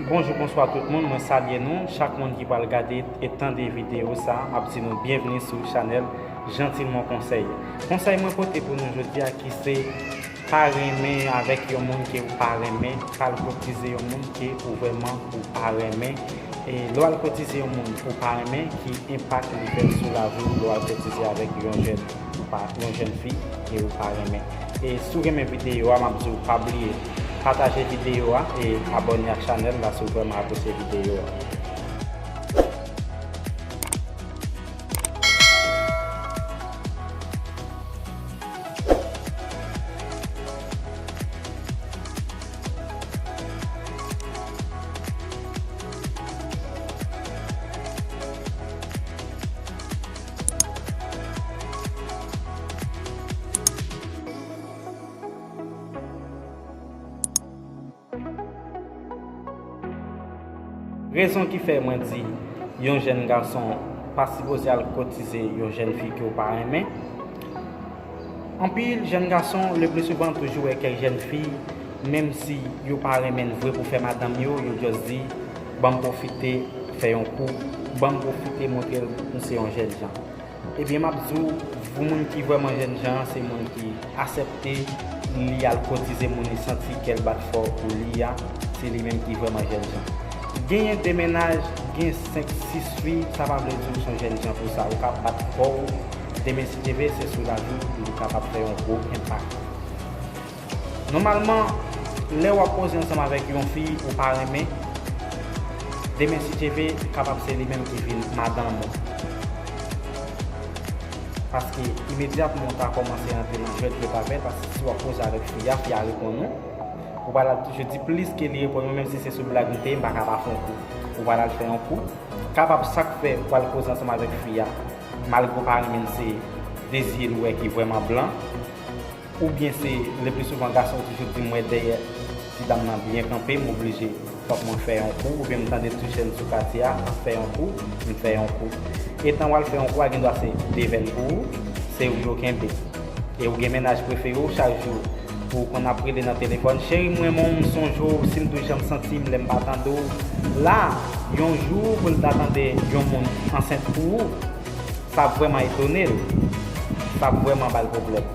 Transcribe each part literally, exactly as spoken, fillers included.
Bonjou, bonswa tout moun, mwen salye nou. Chak moun ki pral gade e tande videyo sa, m ap di nou byenvni sou chanèl Jantilman Konsèy. Konsèy mwen pote pou nou jodi a ki se pa renmen avèk yon moun ke ou pa renmen, pa al kotize yon moun ke ou vrèman ou pa renmen. E lè w al kotize yon moun ou pa renmen, ki enpak li fè sou lavi w lè w al kotize avèk yon jèn ou pa, yon jèn fi ke ou pa renmen. E si w renmen videyo a, m ap di w pa bliye pataje videyo a e abòne ak chanèl la si w vrèman apresye videyo a. Rezon ki fè mwen di yon jèn gason pa sipoze al kotize yon jèn fi ke w pa renmen. Anpil jèn gason, le pli souvan, toujou wè kèk jèn fi, menm si yo pa renmen l vre pou fè madanm yo, yo just di, ban m pwofite fè yon kou, ban m pwofite montre l m se yon jèn jan. Ebyen, m ap di w, pou moun ki vrèman jèn jan an, se moun ki aksepte li al kotize moun li santi kè l bat fò pou li a, se li menm ki vrèman jèn jan. Genyen de mennaj, gen senk, sis fi, sa pa vle di w se yon jèn jan pou sa. Ou ka bat kò w, demen si Dye vle, se sou lavi w li kapab fè yon gwo enpak. Nòmalman, lè w ap koze ansanm avèk yon fi ou pa renmen, demen si Dye vle, kapab se li menm ki vin madanm ou. Paske imedyatman w ta kòmanse rantre nan jwèt yo t ap fè, paske si w ap koze avèk fi a, fi a reponn ou, ou pral ap toujou di plis ke li reponn ou, menm si se sou blag m te ye, m pa ka pa fè yon kou. Ou pral al fè yon kou. Kapab sa k fè w al koze ansanm avèk fi a, malgre w pa renmen l, se de zye l ou wè ki vrèman blan. Oubyen se, le pli souvan, gason toujou di m wè dèyè ti dam nan byen kanpe, m oblije, fòk mwen fè yon kou, oubyen m tande ti jèn sou katye a ap fè yon kou, m fè yon kou. Etan w al fè yon kou a, gendwa se devèn pou ou, se ou yo kenbe. E ou gen mennaj prefere w chak jou, ou konn ap rele nan telefòn, cheri m renmen w, m sonje w, si m tou janm santi m lè m pa tande w. La, yon jou pou l ta tande yon moun ansent pou ou, sa ap vrèman etone l, sa ap vrèman ba l pwoblèm.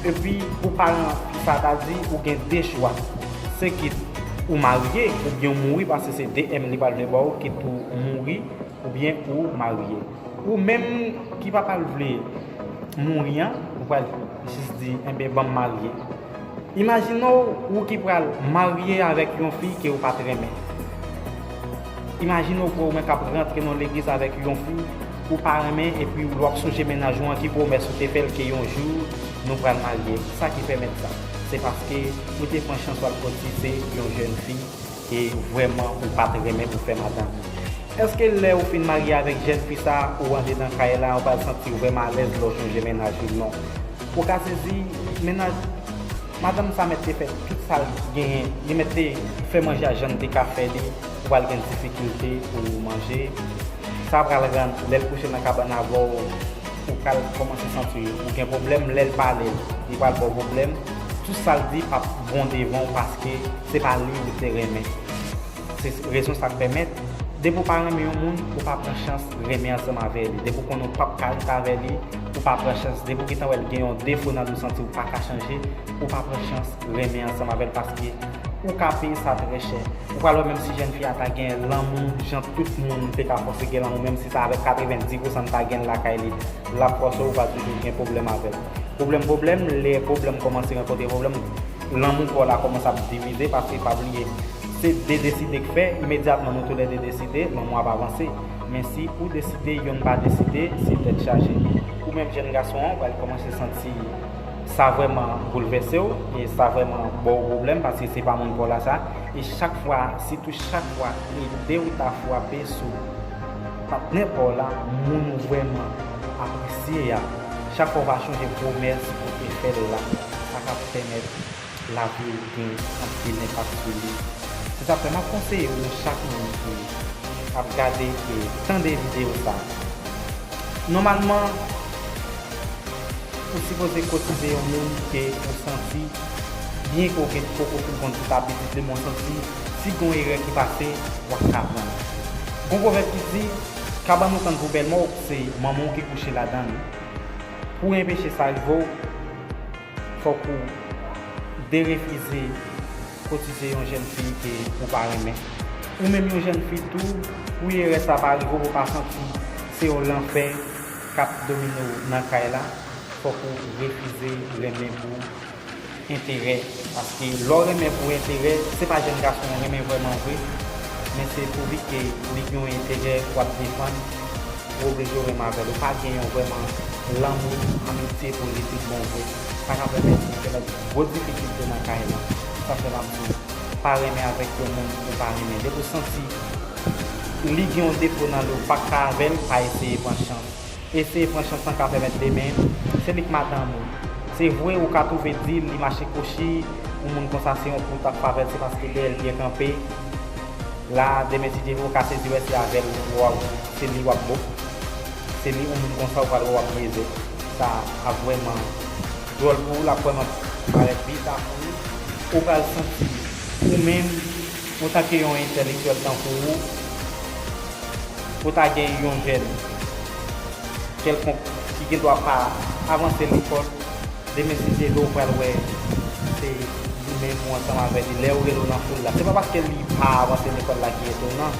Epi, pou paran fi sa ta di, ou gen de chwa. Se kit ou marye, oubyen w mouri, paske se de M li pral vle ba w, kit ou mouri, oubyen ou marye. Ou menm ki pa pral vle mouri an, ou pral jis di, enben, ban m marye. Imajine w, ou ki pral marye avèk yon fi ke w pa t renmen. Imajine w pou ou menm k ap rantre nan legliz avèk yon fi ou pa renmen, epi w ap sonje mennaj ou an, ki pwomès ou te fè l ke yon jou nou pral marye. Sa ki pèmèt sa? Se paske ou te pran chans w al kotize yon jèn fi ke vrèman ou pa t renmen pou fè madanm ou. Èske lè ou fin marye avèk jèn fi sa, ou andedan kay la, ou pral santi w vrèman alèz lè w sonje mennaj ou? Non. Ou ka sezi, mennaj, madanm sa mèt te fè tout sa l genyen, li mèt te fè manje a jan l te ka fè li, ou pral gen difikilte pou manje. Sa pral rann, lè l kouche nan kabann avè w, ou pral kòmanse santi ou gen pwoblèm, lè l pale, li pral ba w pwoblèm. Tout sa l di p ap bon devan w paske se pa li ou te renmen. Se rezon sa k pèmèt, depi w pa renmen yon moun, ou pa pran chans renmen ansanm avè li. Depi w konnen w p ap ka ret avè li, ou pa pran chans. Depi w gentan wè l gen yon defo nan li, w santi w pa ka chanje, ou pa pran chans renmen ansanm avè l, paske ou ka peye sa trè chè. Ou pral wè, menm si jèn fi a ta gen lanmou, jan tout moun te ka fòse gen lanmou, menm si se avèk katrevenndis pousan l ta gen l lakay li, l ap fòse w, ou pral toujou gen pwoblèm avè l. Pwoblèm, pwoblèm, lè pwoblèm kòmanse rankontre pwoblèm, lanmou pa w la kòmanse ap divize, paske pa bliye, se de deside k fè, imedyatman nou toulède deside, lanmou ap avanse. Men si ou deside, yonn pa deside, se tèt chaje. Ou menm jèn gason an, ou pral kòmanse santi sa vrèman boulvèse w, e sa vrèman ba w pwoblèm, paske se pa moun pa w la sa. E chak fwa, sitou chak fwa, ide w ta frape sou patnè pa w la, moun ou vrèman apresye a, chak fwa w va chonje pwomès ou te fè l la, sa ka pèmèt lavi w gen anpil enpak sou li. Se sa k fè m ap konseye nou chak moun ki ap gade e tande videyo sa. Nòmalman, ou sipoze kotize yon moun ke ou santi, byen ke w gen poko fin konn tout abitid li, men w santi, Si gon erè ki pase, w ap ka aprann. Gon pwovèb ki di, kabann ou tann pou bèlmè w, se manman w ki kouche ladan l. Pou enpeche sa rive w, fòk ou derefize kotize yon jèn fi ke ou pa renmen. Ou menm yon jèn fi tou, pou erè sa pa rive w, pou w pa santi se yon lanfè k ap domine w nan kay la, fòk ou refize renmen pou enterè. Paske lè w renmen pou enterè, se pa jèn gason w renmen vrèman vre, men se pouvi ke li gen yon enterè w ap defann, ou oblije w renmen avè l. Ou pa gen yon vrèman lanmou, amitye pou li tout bon vre. Sa ka pèmèt ou fè lòt gwo difikilte nan kay la. Sa fè m ap di w, pa renmen avèk yon moun ou pa renmen. Depi w santi li gen yon defo nan li, ou pa ka avè l, pa eseye pran chans. Eseye pran chans lan ka pèmèt demen, se li k madanm ou. Se vre, ou ka twouve di li mache kwochi, yon moun konsa se yon kou w t ap favè l, se paske dèyè l byen kanpe. La, demen si Dye vle, ou ka sezi wè se avè l, w ap, se li w ap bo. Se li, yon moun konsa, ou pral wè w ap byeze. Sa ap vrèman dwòl pou ou, l ap vrèman parèt bizarre pou ou. Ou pral santi, ou menm, antanke yon entèlektyèl tankou ou, ou ta gen yon jèn kèlkonk ki gen dwa pa avanse lekòl, demen si Dye vle, ou pral wè se li menm ou ansanm avè li lè yo rele w nan foul la. Se pa paske li pa avanse lekòl la ki etonan,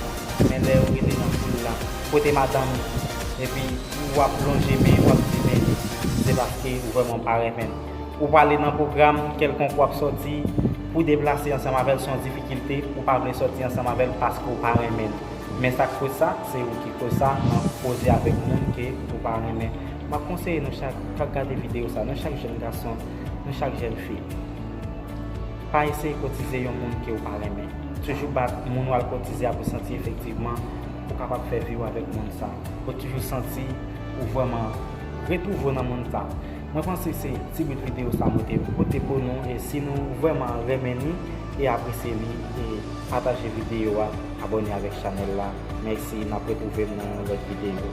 men lè yo rele nan foul la, kote madanm ou, epi ou ap lonje men, w ap di men li, se paske ou vrèman pa renmen l. Ou prale nan pwogram kèlkonk, w ap sòti pou deplase ansanm avè l, se yon difikilte, ou pa vle sòti ansanm avè l paske ou pa renmen l. Men sa k koz sa, se ou ki koz sa nan koze avèk moun ke ou pa renmen. M ap konseye nou chak k ap gade videyo sa, nou chak jèn gason, nou chak jèn fi, pa eseye kotize yon moun ke ou pa renmen. Toujou bat moun w al kotize a pou santi efektivman ou kapab fè vi w avèk moun sa. Pou toujou santi ou vrèman retwouve w nan moun sa. Mwen panse se ti bout videyo sa mwen te pote pou nou, e si nou vrèman renmen li e apresye li, e pataje videyo a, abòne avèk chanèl la. Mèsi, n ap retwouve m nan yon lòt videyo.